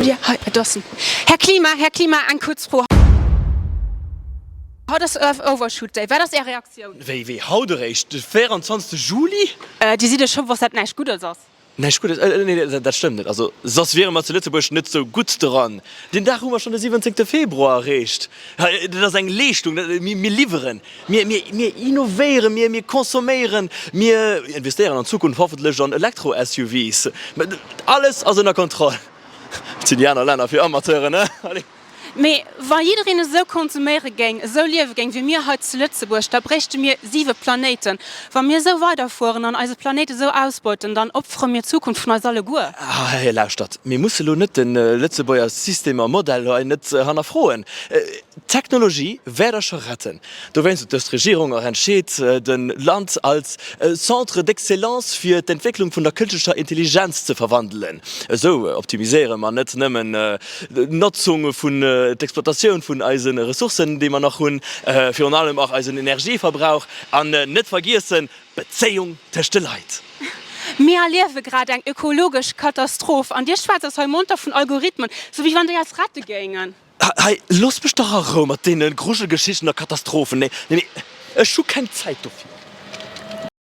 Jo, hei, do ass en. Här Klima, Här Klima, eng kuerz Fro. Haut ass Earth Overshoot Day. Wat ass Är Reaktioun? Wéi, wéi haut eréischt? De 24. Juli? Dir sidd Iech scho bewosst, dat näischt Guddes ass? Näischt Guddes? Nee, dat stëmmt net. Also, soss wiere mer zu Lëtzebuerg net sou gutt dran. Deen Dag hu mer schonn de 17. Februar erreecht. Dat ass eng Leeschtung. Mir liwweren, mir, mir, mir innovéieren, mir, mir consomméieren, mir investéieren an Zukunft hoffentlech an Elektro-SUVs. Alles ass ënner Kontroll. Dat sinn déi aner Länner fir Amateuren, he? Allez. Mee wa jiddereen esou konsuméiere géing, esou liewe géing wéi mir hei zu Lëtzebuerg, da bréichte mir siwe Planéiten. Wa mir esou weiderfueren an eise Planéit esou ausbeuten, dann opfere mir d'Zukunft vun eis alleguer. Hei, lauschtert, mir musse lo net de Lëtzebuerger System a Modell hei net hannerfroen. D'Technologie wäert eis scho retten. Dowéinst huet dës Regierung och entscheet, de Land als Centre d'excellence fir d'Entwécklung vun der kënschtlecher Intelligenz ze verwandelen. Esou optimiséiere mer net nëmmen d'Notzung vun d'Exploitatioun vun eise Ressourcen, déi mer nach hunn, virun allem och eisen Energieverbrauch an net vergiessen, d'Bezéiung tëscht de Leit. Mir erliewe grad eng ökologesch Katastroph an Dir schwätzt eis hei monter vun Algorithmen, sou wéi wann déi eis rette géingen. Hei, looss mech dach a Rou mat deene Grujelgeschichten a Katastrophen. Nee, nee, ech hu keng Zäit dofir.